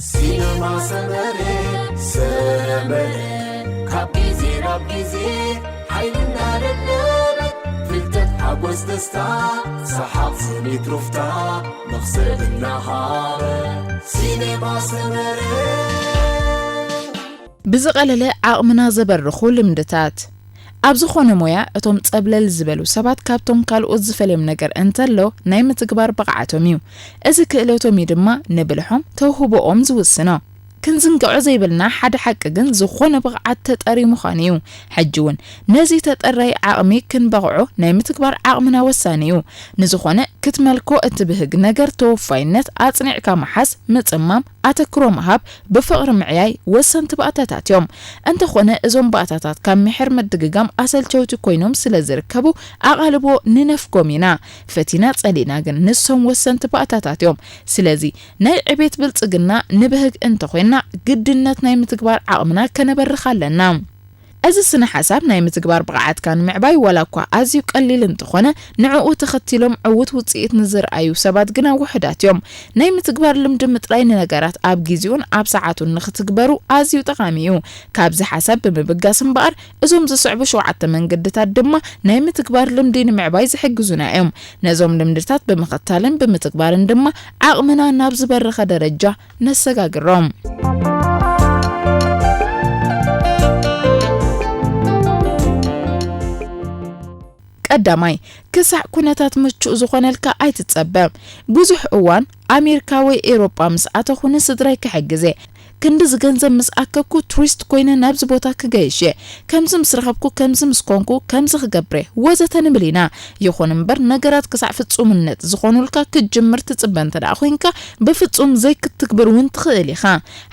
ሲነማ ሰመረ፣ ሰመረ፣ ካብ ግዜ ናብ ግዜ ሓይልና ደለበ፣ ፍልጠት፣ ሓጎስ፣ ደስታ፣ ሰሓቕ፣ ስኒት፣ ሩፍታ፣ መኽሰብ እናሃበ። ሲነማ ሰመረ። ብዝቐለለ ዓቕምና ዘበርኹ ልምድታት። ኣብ ዝኾነ ሞያ እቶም ጸብለል ዝበሉ ሰባት ካብቶም ካልኦት ዝፈልዮም ነገር እንተሎ ናይ ምትግባር ብቕዓቶም እዩ። እዚ ክእለቶም እዩ ድማ ንብልሖም ተውህቦኦም ዝውስኖ። ክንዝንግዖ ዘይብልና ሓደ ሓቂ ግን ዝኾነ ብቕዓት ተጠሪ ምዃኑ እዩ። ሕጂ እውን ነዚ ተጠራይ ዓቕሚ ክንበቕዖ ናይ ምትግባር ዓቕምና ወሳኒ እዩ። ንዝኾነ ክትመልኮ እትብህግ ነገር ተወፋይነት፣ ኣጽኒዕካ ምሓዝ፣ ምጽማም፣ ኣተክሮ ምሃብ፣ ብፍቕሪ ምዕያይ ወሰንቲ ባእታታት እዮም። እንተኾነ እዞም ባእታታት ካብ ምሕር ምድግጋም ኣሰልቸውቲ ኮይኖም ስለ ዝርከቡ ኣቓልቦ ንነፍጎም ኢና። ፈቲና ጸሊእና ግን ንሶም ወሰንቲ ባእታታት እዮም። ስለዚ ናይ ዕቤት ብልጽግና ንብህግ እንተኾይንና ግድነት ናይ ምትግባር ዓቕምና ከነበርኽ ኣለና። እዚ ስነ ሓሳብ ናይ ምትግባር ብቕዓትካ ንምዕባይ ዋላ እኳ ኣዝዩ ቀሊል እንተኾነ ንዕኡ ተኸቲሎም ዕዉት ውጽኢት ንዝርኣዩ ሰባት ግና ውሑዳት እዮም። ናይ ምትግባር ልምዲ ምጥራይ ንነገራት ኣብ ግዜኡን ኣብ ሰዓቱን ንኽትግበሩ ኣዝዩ ጠቓሚ እዩ። ካብዚ ሓሳብ ብምብጋስ እምበኣር እዞም ዝስዕቡ ሸውዓተ መንገድታት ድማ ናይ ምትግባር ልምዲ ንምዕባይ ዝሕግዙና እዮም። ነዞም ልምድታት ብምኽታልን ብምትግባርን ድማ ዓቕምና ናብ ዝበረኸ ደረጃ ነሰጋግሮም። ቀዳማይ፣ ክሳዕ ኩነታት ምቹእ ዝኾነልካ ኣይትጸበ። ብዙሕ እዋን ኣሜሪካ ወይ ኤውሮጳ ምስ ኣተኹ ንስድራይ ክሕግዝ እየ። ክንድዚ ገንዘብ ምስ ኣከብኩ ቱሪስት ኮይነ ናብዚ ቦታ ክገይሽ እየ። ከምዚ ምስ ረኸብኩ፣ ከምዚ ምስ ኮንኩ፣ ከምዚ ክገብር እየ ወዘተ ንብል ኢና። ይኹን እምበር ነገራት ክሳዕ ፍጹምነት ዝኾኑልካ ክትጅምር ትጽበ እንተ ደኣ ኮይንካ ብፍጹም ዘይክትግብር እውን ትኽእል ኢኻ።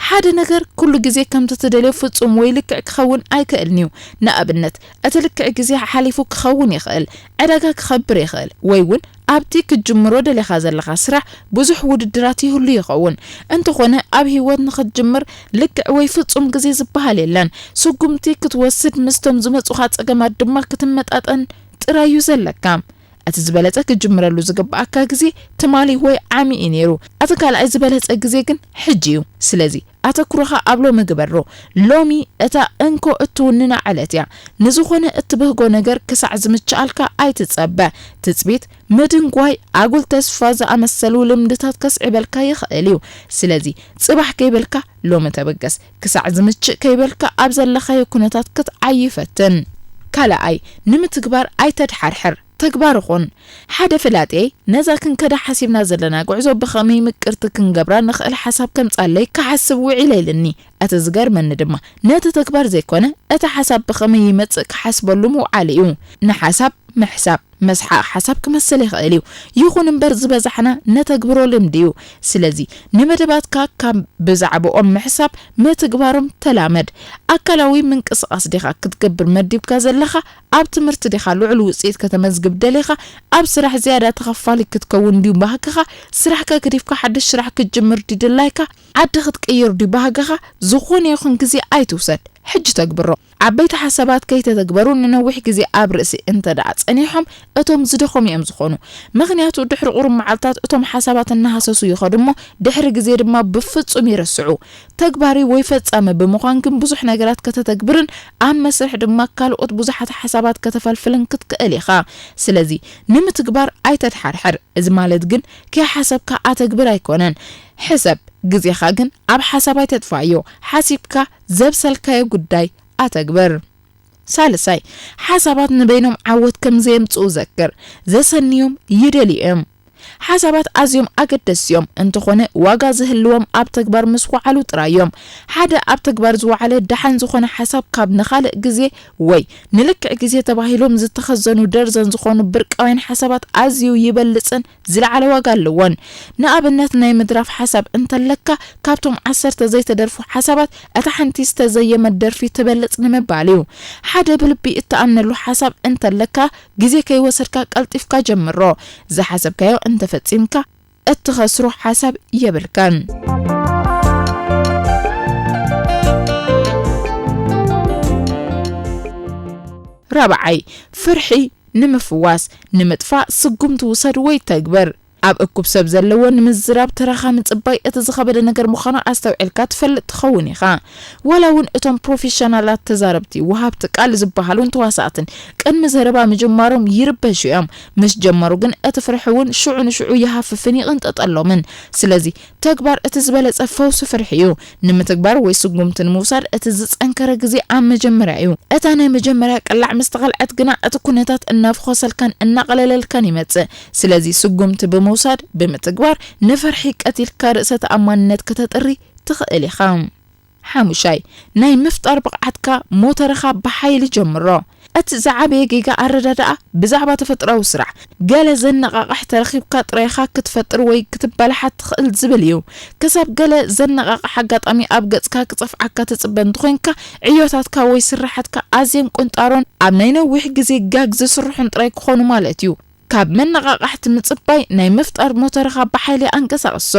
ሓደ ነገር ኩሉ ግዜ ከምቲ ትደልዮ ፍጹም ወይ ልክዕ ክኸውን ኣይክእልን እዩ። ንኣብነት እቲ ልክዕ ግዜ ሓሊፉ ክኸውን ይኽእል፣ ዕዳጋ ክኸብር ይኽእል፣ ወይ እውን ኣብቲ ክትጅምሮ ደሊኻ ዘለኻ ስራሕ ብዙሕ ውድድራት ይህሉ ይኸውን። እንተኾነ ኣብ ህይወት ንኽትጅምር ልክዕ ወይ ፍጹም ግዜ ዝበሃል የለን። ስጉምቲ ክትወስድ ምስቶም ዝመጹኻ ጸገማት ድማ ክትመጣጠን ጥራይ እዩ ዘለካ። እቲ ዝበለጸ ክትጅምረሉ ዝግብኣካ ግዜ ትማሊ ወይ ዓሚ እዩ ነይሩ። እቲ ካልኣይ ዝበለጸ ግዜ ግን ሕጂ እዩ። ስለዚ ኣተኩሮኻ ኣብ ሎሚ ግበሮ። ሎሚ እታ እንኮ እትውንና ዕለት እያ። ንዝኾነ እትብህጎ ነገር ክሳዕ ዝምችኣልካ ኣይትጸበ። ትጽቢት፣ ምድንጓይ፣ ኣጉል ተስፋ ዝኣመሰሉ ልምድታት ከስዕበልካ ይኽእል እዩ። ስለዚ ጽባሕ ከይበልካ ሎሚ ተበገስ። ክሳዕ ዝምችእ ከይበልካ ኣብ ዘለኻዮ ኩነታት ክትዓዪ ፈትን። ካልኣይ፣ ንምትግባር ኣይተድሓርሕር። ተግባሪ ኩን። ሓደ ፍላጥየይ፣ ነዛ ክንከዳ ሓሲብና ዘለና ጉዕዞ ብኸመይ ምቅርቲ ክንገብራ ንኽእል ሓሳብ ከምጻለይ ክሓስብ ውዒለ ኢልኒ። እቲ ዝገርመኒ ድማ፣ ነቲ ተግባር ዘይኮነ፣ እቲ ሓሳብ ብኸመይ ይመጽእ ክሓስበሉ ምውዓሉ እዩ። ንሓሳብ ምሕሳብ፣ መስሓቕ ሓሳብ ክመስል ይኽእል እዩ። ይኹን እምበር ዝበዛሕና ነተግብሮ ልምዲ እዩ። ስለዚ፣ ንመደባትካ ካብ ብዛዕባኦም ምሕሳብ፣ ምትግባሮም ተላመድ። ኣካላዊ ምንቅስቓስ ዲኻ ክትገብር መዲብካ ዘለኻ? ኣብ ትምህርቲ ዲኻ ልዑል ውጽኢት ከተመዝግብ ደሊኻ? ኣብ ስራሕ ዝያዳ ተኸፋሊ ክትከውን ድዩ ባህግኻ? ስራሕካ ገዲፍካ ሓድሽ ስራሕ ክትጅምር ድዩ ድላይካ? ዓዲ ክትቅይር ድዩ ባህግኻ? ዝኾነ ይኹን ግዜ ኣይትውሰድ። ሕጂ ተግብሮ። ዓበይቲ ሓሳባት ከይተተግበሩ ንነዊሕ ግዜ ኣብ ርእሲ እንተ ደኣ ጸኒሖም፣ እቶም ዝደኸሙ እዮም ዝኾኑ። ምኽንያቱ ድሕሪ ቁሩብ መዓልታት እቶም ሓሳባት እናሃሰሱ ይኸዱ እሞ፣ ድሕሪ ግዜ ድማ ብፍጹም ይርስዑ። ተግባሪ ወይ ፈጻሚ ብምዃን ግን ብዙሕ ነገራት ከተተግብርን ኣብ መስርሕ ድማ ካልኦት ብዙሓት ሓሳባት ከተፈልፍልን ክትክእል ኢኻ። ስለዚ ንምትግባር ኣይተድሓርሕር። እዚ ማለት ግን ከይሓሰብካ ኣተግብር ኣይኮነን። ሕሰብ፣ ግዜኻ ግን ኣብ ሓሳብ ኣይተጥፍኣዮ። ሓሲብካ ዘብሰልካዮ ጉዳይ ኣተግብር። ሳልሳይ፣ ሓሳባት ንበይኖም ዓወት ከም ዘየምጽኡ ዘክር። ዘሰንዮም ይደልዩ እዮም። ሓሳባት ኣዝዮም ኣገደስቲ እዮም፣ እንተኾነ ዋጋ ዝህልዎም ኣብ ተግባር ምስ ወዓሉ ጥራይ እዮም። ሓደ ኣብ ተግባር ዝወዓለ ደሓን ዝኾነ ሓሳብ ካብ ንኻልእ ግዜ ወይ ንልክዕ ግዜ ተባሂሎም ዝተኸዘኑ ደርዘን ዝኾኑ ብርቃውያን ሓሳባት ኣዝዩ ይበልጽን ዝለዓለ ዋጋ ኣለዎን። ንኣብነት ናይ ምድራፍ ሓሳብ እንተለካ ካብቶም ዓሰርተ ዘይተደርፉ ሓሳባት እታ ሓንቲ ዝተዘየመት ደርፊ ትበልጽ ንምባል እዩ። ሓደ ብልቢ እትኣምነሉ ሓሳብ እንተለካ ግዜ ከይወሰድካ ቀልጢፍካ ጀምሮ። ዝሓሰብካዮ እንተፈጺምካ እትኸስሮ ሓሳብ የብልካን። ራብዓይ፣ ፍርሒ ንምፍዋስ፣ ንምጥፋእ ስጉምቲ ውሰድ ወይ ተግብር። ኣብ እኩብ ሰብ ዘለዎ ንምዝራብ ተራኻ ምጽባይ እቲ ዝኸበደ ነገር ምዃኑ ኣስተውዒልካ ትፈልጥ ትኸውን ኢኻ። ዋላ እውን እቶም ፕሮፌሽናላት ተዛረብቲ፣ ወሃብቲ ቃል ዝበሃሉን ተዋሳእትን ቅድሚ ዘረባ ምጅማሮም ይርበሹ እዮም። ምስ ጀመሩ ግን እቲ ፍርሒ እውን ሽዑ ንሽዑ ይሃፍፍን ይቕንጠጠሎምን። ስለዚ ተግባር እቲ ዝበለጸ ፈውሲ ፍርሒ እዩ። ንምትግባር ወይ ስጉምቲ ንምውሳድ እቲ ዝጸንከረ ግዜ ኣብ መጀመርያ እዩ። እታ ናይ መጀመርያ ቅላዕ ምስ ተቐልዐት ግና እቲ ኩነታት እናፍኾሰልካን እናቐለለልካን ይመጽእ። ስለዚ ስጉምቲ ብምውሳድ፣ ብምትግባር ንፍርሒ ቀቲልካ ርእሰ ተኣማንነት ከተጥሪ ትኽእል ኢኻ። ሓሙሻይ፣ ናይ ምፍጣር ብቕዓትካ ሞተርኻ ብሓይሊ ጀምሮ። እቲ ዝዓበየ ጌጋ ኣረዳድኣ ብዛዕባ ተፈጥሮኣዊ ስራሕ፣ ገለ ዘነቓቕሕ ተረኺብካ ጥራይኻ ክትፈጥር ወይ ክትበላሓት ትኽእል ዝብል እዩ። ክሳብ ገለ ዘነቓቕሕ ኣጋጣሚ ኣብ ገጽካ ክጸፍዓካ ትጽበ እንተኾይንካ፣ ዕዮታትካ ወይ ስራሓትካ ኣዝየን ቁንጣሮን ኣብ ናይ ነዊሕ ግዜ ጋግ ዝስርሑን ጥራይ ክኾኑ ማለት እዩ። ካብ መነቓቓሕቲ ምጽባይ ናይ ምፍጣር ሞተርኻ ብሓይሊ ኣንቀሳቕሶ።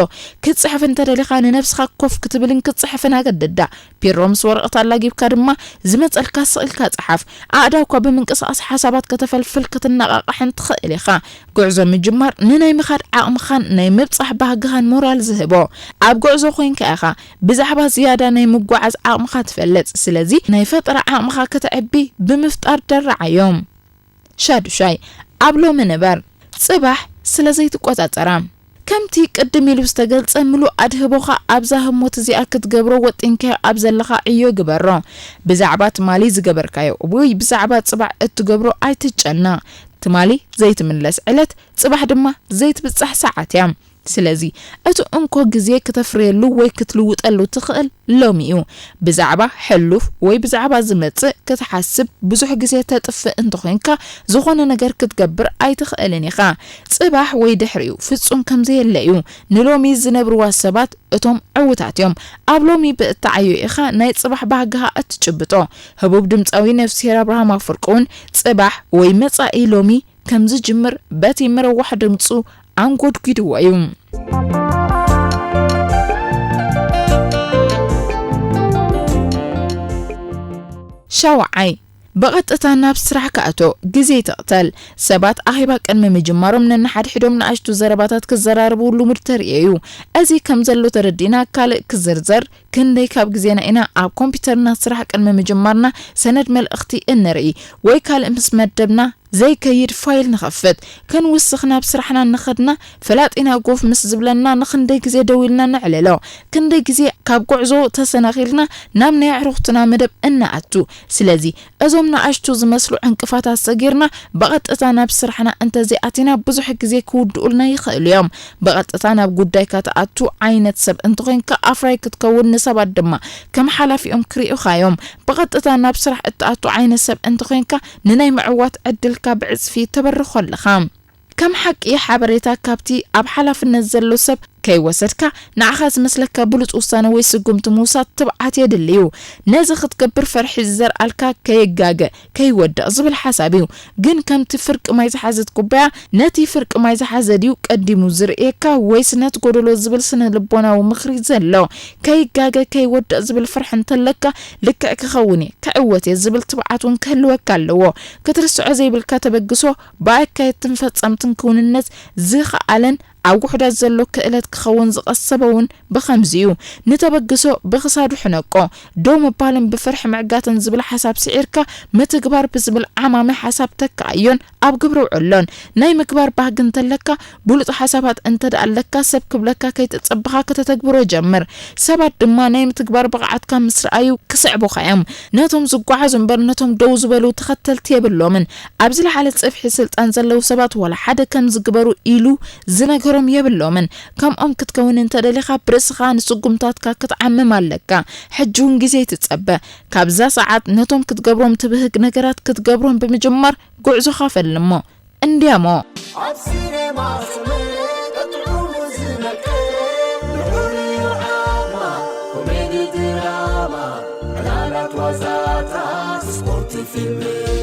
ክትጽሕፍ እንተደሊኻ ንነብስኻ ኮፍ ክትብልን ክትጽሕፍን ኣገድዳ። ቢሮ ምስ ወረቐት ኣላጊብካ ድማ ዝመጸልካ ስቕ ኢልካ ጽሓፍ። ኣእዳውካ ብምንቅስቓስ ሓሳባት ከተፈልፍል ክትነቓቓሕን ትኽእል ኢኻ። ጉዕዞ ምጅማር ንናይ ምኻድ ዓቕምኻን ናይ ምብጻሕ ባህግኻን ሞራል ዝህቦ። ኣብ ጉዕዞ ኮይንካ ኢኻ ብዛዕባ ዝያዳ ናይ ምጉዓዝ ዓቕምኻ ትፈልጥ። ስለዚ ናይ ፈጠራ ዓቕምኻ ከተዕቢ ብምፍጣር ደራዓዮም። ሻዱሻይ፣ ኣብ ሎሚ ንበር፣ ጽባሕ ስለ ዘይትቆጻጸራ። ከምቲ ቅድም ኢሉ ዝተገልጸ፣ ምሉእ ኣድህቦኻ ኣብዛ ህሞት እዚኣ ክትገብሮ ወጢንካዮ ኣብ ዘለኻ ዕዮ ግበሮ። ብዛዕባ ትማሊ ዝገበርካዮ ወይ ብዛዕባ ጽባሕ እትገብሮ ኣይትጨና። ትማሊ ዘይትምለስ ዕለት፣ ጽባሕ ድማ ዘይትብጻሕ ሰዓት እያ። ስለዚ እቲ እንኮ ግዜ ክተፍርየሉ ወይ ክትልውጠሉ ትኽእል ሎሚ እዩ። ብዛዕባ ሕሉፍ ወይ ብዛዕባ ዝመጽእ ክትሓስብ ብዙሕ ግዜ ተጥፍእ እንተኾይንካ፣ ዝኾነ ነገር ክትገብር ኣይትኽእልን ኢኻ። ጽባሕ ወይ ድሕሪኡ ፍጹም ከም ዘየለ እዩ። ንሎሚ ዝነብርዋ ሰባት እቶም ዕዉታት እዮም። ኣብ ሎሚ ብእትዓዮ ኢኻ ናይ ጽባሕ ባህግኻ እትጭብጦ። ህቡብ ድምጻዊ ነፍስሄር ኣብርሃም ኣፈወርቂ እውን ጽባሕ ወይ መጻኢ ሎሚ ከም ዝጅምር በቲ ምርዋሕ ድምጹ ኣንጎድጒድዎ እዩ። ሻውዓይ፣ ብቐጥታ ናብ ስራሕ ክኣቶ ግዜ ትቕተል። ሰባት ኣኼባ ቅድሚ ምጅማሮም ነንሓድሕዶም ንኣሽቱ ዘረባታት ክዘራረቡ ልሙድ ተርእዮ እዩ። እዚ ከም ዘሎ ተረዲእና ካልእ ክዝርዘር ክንደይ ካብ ግዜና ኢና ኣብ ኮምፒውተርና ስራሕ ቅድሚ ምጅማርና ሰነድ መልእኽቲ እንርኢ ወይ ካልእ ምስ መደብና ዘይከይድ ፋይል ንኸፍት። ክንውስኽ ናብ ስራሕና እንኸድና ፈላጢና ጎፍ ምስ ዝብለና ንኽንደይ ግዜ ደው ኢልና ነዕልሎ። ክንደይ ግዜ ካብ ጉዕዞ ተሰናኺልና ናብ ናይ ኣዕሩኽትና መደብ እንኣቱ። ስለዚ እዞም ንኣሽቱ ዝመስሉ ዕንቅፋታት ሰጊርና ብቐጥታ ናብ ስራሕና እንተዘይኣቲና ብዙሕ ግዜ ክውድኡልና ይኽእሉ እዮም። ብቐጥታ ናብ ጉዳይካ ትኣቱ ዓይነት ሰብ እንተኾይንካ ኣፍራይ ክትከውን ንሰባት ድማ ከም ሓላፊኦም ክርእዩኻ እዮም። ብቐጥታ ናብ ስራሕ እትኣቱ ዓይነት ሰብ እንተኾይንካ ንናይ ምዕዋት ዕድልካ ብዕጽፊ ተበርኾ ኣለኻ። ከም ሓቂ ሓበሬታ ካብቲ ኣብ ሓላፍነት ዘሎ ሰብ ከይወሰድካ ንዓኻ ዝመስለካ ብሉጽ ውሳነ ወይ ስጉምቲ ምውሳድ ትብዓት የድሊ እዩ። ነዚ ክትገብር ፈርሒ ዝዘርኣልካ ከየጋገ ከይወድቕ ዝብል ሓሳብ እዩ። ግን ከምቲ ፍርቂ ማይ ዝሓዘት ኩባያ ነቲ ፍርቂ ማይ ዝሓዘ ድዩ ቀዲሙ ዝርእየካ ወይስ ነቲ ጎደሎ ዝብል ስነ ልቦናዊ ምኽሪ ዘሎ? ከይጋገ ከይወድቕ ዝብል ፍርሒ እንተለካ ልክዕ ክኸውን እየ ክዕወት እየ ዝብል ትብዓት እውን ክህልወካ ኣለዎ። ክትርስዖ ዘይብልካ ተበግሶ ብኣካየድትን ፈጸምትን ክውንነት ዝኸኣለን ኣብ ውሑዳት ዘሎ ክእለት ክኸውን ዝቐሰበ እውን ብኸምዚ እዩ። ንተበግሶ ብኽሳዱ ሕነቆ። ደው ምባልን ብፍርሒ ምዕጋትን ዝብል ሓሳብ ስዒርካ ምትግባር ብዝብል ዓማሚ ሓሳብ ተክኣዮን ኣብ ግብሪ ውዕሎን። ናይ ምግባር ባህጊ እንተለካ ብሉጽ ሓሳባት እንተ ደኣ ኣለካ ሰብ ክብለካ ከይተጸበኻ ከተተግብሮ ጀምር። ሰባት ድማ ናይ ምትግባር ብቕዓትካ ምስ ረኣዩ ክስዕቡኻ እዮም። ነቶም ዝጓዓዙ እምበር ነቶም ደው ዝበሉ ተኸተልቲ የብሎምን። ኣብ ዝለዓለ ጽፍሒ ስልጣን ዘለዉ ሰባት ዋላ ሓደ ከም ዝግበሩ ኢሉ ዝነገሮም የብሎምን። ከምኦም ክትከውን እንተደሊኻ ብርእስኻ ንስጉምታትካ ክትዓምም ኣለካ። ሕጂ እውን ግዜ ኣይትጸበ። ካብዛ ሰዓት ነቶም ክትገብሮም ትብህግ ነገራት ክትገብሮም ብምጅማር ጉዕዞኻ ፈልሞ። እንዲያሞ። ኣብ ሲኔማ ስምዒት ጥዑም ዝመልክት ንዑር ዓማ ኮሜዲ ድራማ ዕላላት ዋዛታት ስፖርት ፊልም